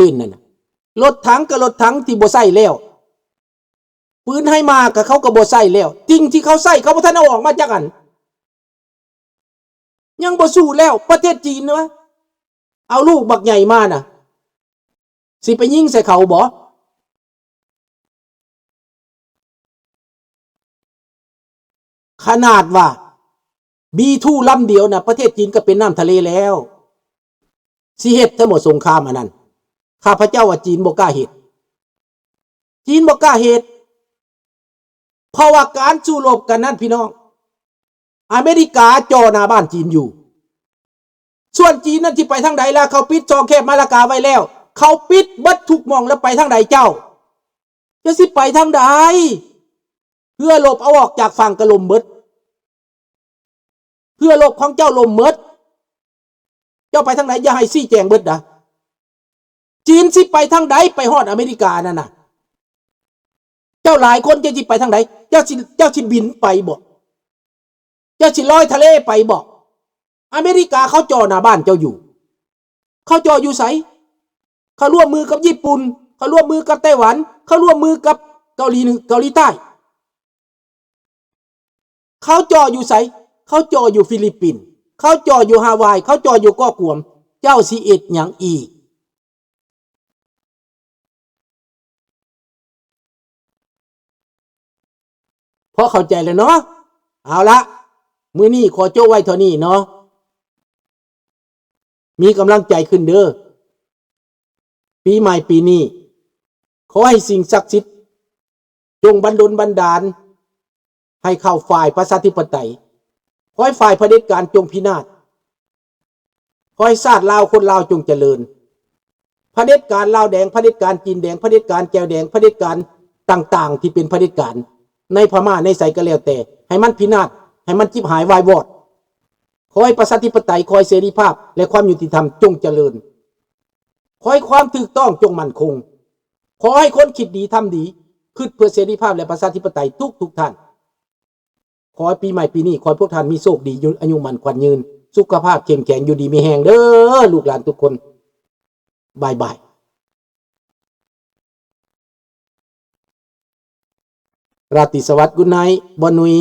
ປືນນັ້ນນະ. ລົດຖັງກໍລົດຖັງທີ່ບໍ່ໃຊ້ແລ້ວ, ປືນໄຮມາກໍເຂົາກໍບໍ່ໃຊ້ແລ້ວ. ສິ່ງທີ່ເຂົາໃຊ້ ເຂົາບໍ່ທັນເອົາອອກມາຈັກອັນ. ຍັງບໍ່ສູ້ແລ້ວ. ປະເທດຈີນນະ ເອົາລູກບັກໃຫຍ່ມານະ ຊິໄປຍິງໃສ່ເຂົາບໍ? ຂະໜາດວ່າ ບີທູ ລຳດຽວນະ ປະເທດຈີນກໍເປັນນ້ຳທະເລແລ້ວ. ຊິເຮັດແທ້ບໍ່ສົງຄາມອັນນັ້ນ? ຂ້າພະເຈົ້າວ່າຈີນບໍ່ກ້າເຮັດ. ຈີນບໍ່ກ້າເຮັດ. ເພາະວ່າການສູ້ລົບກັນນັ້ນ ພີ່ນ້ອງ, ອາເມລິກາຈ່ອໜ້າບ້ານຈີນຢູ່. ສ່ວນຈີນນັ້ນຊິໄປທາງໃດລະ? ເຂົາປິດຊ່ອງແຄບມາລາກາໄວ້ແລ້ວ. ເຂົາປິດເບິດທຸກໝ່ອງແລ້ວ, ໄປທາງໃດເຈົ້າ? ເຈົ້າຊິໄປທາງໃດ? ເຮືອລົບເອົາອອກຈາກຝັ່ງກໍລົ້ມເບິດ. ເຮືອລົບຂອງເຈົ້າລົ້ມເບິດ. ເຈົ້າໄປທາງໃດ? ຢ່າໃຫ້ຊີ້ແຈງເບິດນະ. ຈີນຊິໄປທາງໃດ ໄປຮອດອາເມລິການັ້ນນະ? ເຈົ້າຫຼາຍຄົນ ເຈົ້າຊິໄປທາງໃດ? ເຈົ້າຊິ ເຈົ້າຊິບິນໄປບໍ? ເຈົ້າຊິລອຍທະເລໄປບໍ? ອາເມລິກາເຂົາຈ່ອໜ້າບ້ານເຈົ້າຢູ່. ເຂົາຈ່ອຢູ່ໃສ? ເຂົາຮ່ວມມືກັບຍີ່ປຸ່ນ, ເຂົາຮ່ວມມືກັບໄຕ້ຫວັນ, ເຂົາຮ່ວມມືກັບເກົາຫຼີເໜືອ, ເກົາຫຼີໃຕ້. ເຂົາຈ່ອຢູ່ໃສ? ເຂົາຈ່ອຢູ່ຟີລິບປິນ, ເຂົາຈ່ອຢູ່ຮາວາຍ, ເຂົາຈ່ອຢູ່ເກາະກວມ. ເຈົ້າຊິເຮັດຫຍັງອີກ? ພໍເຂົ້າໃຈແລ້ວເນາະ? ເອົາລະ, ມື້ນີ້ຂໍໂຈະໄວ້ເທົ່ານີ້ເນາະ. ມີກຳລັງໃຈຂຶ້ນເດີ້. ປີໃໝ່ປີນີ້ ຂໍໃຫ້ສິ່ງສັກສິດຈົ່ງບັນດົນບັນດານໃຫ້ເຂົ້າຝ່າຍປະຊາທິປະໄຕ. ຂໍໃຫ້ຝ່າຍຜະເດັດການຈົ່ງພິນາດ. ຂໍໃຫ້ຊາດລາວຄົນລາວຈົ່ງຈະເລີນ. ຜະເດັດການລາວແດງ, ຜະເດັດການຈີນແດງ, ຜະເດັດການແກວແດງ, ຜະເດັດການຕ່າງໆທີ່ເປັນຜະເດັດການໃນພະມ້າ, ໃນໃສກໍແລ້ວແຕ່, ໃຫ້ມັນພິນາດ, ໃຫ້ມັນຈິບຫາຍວາຍວອດ. ຂໍໃຫ້ປະຊາທິປະໄຕ, ຂໍໃຫ້ເສລີພາບ ແລະ ຄວາມຍຸຕິທຳຈົ່ງຈະເລີນ. ຂໍໃຫ້ຄວາມຖືກຕ້ອງຈົ່ງໝັ້ນຄົງ. ຂໍໃຫ້ຄົນຄິດດີທຳດີ, ຄິດເພື່ອເສລີພາບ ແລະ ປະຊາທິປະໄຕທຸກໆທ່ານ. ຂໍໃຫ້ປີໃໝ່ປີນີ້ ຂໍໃຫ້ພວກທ່ານມີໂຊກດີ, ຢູ່ ອາຍຸໝັ້ນຂວັນຍືນ, ສຸຂະພາບເຂັ້ມແຂງ, ຢູ່ດີມີແຮງເດີ້ ລູກຫຼານທຸກຄົນ. ບາຍບາຍ. ລາຕີສະຫວັດ, ກຸດໄນ, ບ່ອນນຸຍ.